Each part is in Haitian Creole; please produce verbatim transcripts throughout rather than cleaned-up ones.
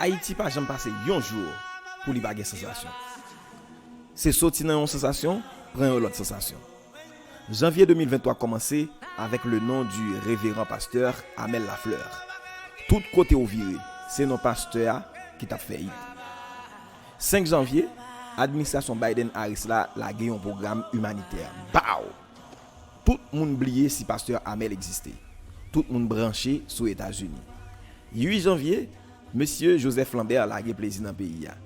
Ayiti pa janm pase yon jou pou li pa gen sansasyon. Se soti nan yon sansasyon, pran yon lòt sansasyon. Janvye de mil venntwa kòmanse avèk le non di reveran pastè Amel Lafleur. Tout kote w vire, se non pastè a ki t ap fè it. Senk janvye, administrasyon Biden-Harris la lage yon pwogram imanitè. Baw! Tout moun bliye si pastè Amel egziste. Tout moun branche sou Etazini. Uit janvye, mesye Joseph Lambert lage plezi nan peyi a.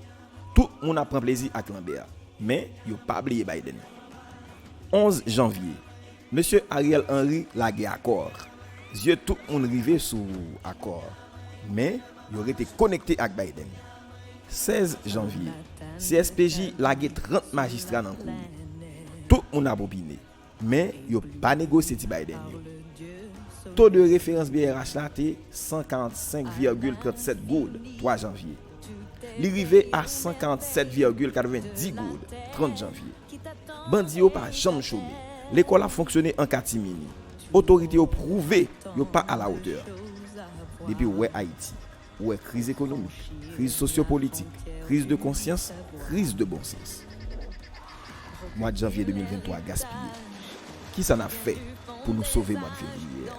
Tout moun ap pran plezi ak Lambert, men yo pa bliye Biden. Onz janvye, mesye Ariel Henry lage akò. Zye tout moun rive sou akò, men yo rete konekte ak Biden. Sèz janvye, C S P J lage trant majistra nan kouri. Tout moun ap opine, men yo pa negosye ti Biden yo. To de referans B R H la te san karannsenk vègil trannsèt goud twa janvye. Li rive a san karannsenk vègil katrevenndis goud trant janvye. Bandi yo pa janm chome. Lekòl ap fonksyone an katimini. Otorite yo pwouve yo pa alawotè. Depi w wè Ayiti, ou wè kriz ekonomik, kriz sosyopolitik, kriz de konsyans, kriz de bon sans. Mwa janvye de mil venntwa gaspiye. Kisa n ap fè pou nou sove mwa fevriye a?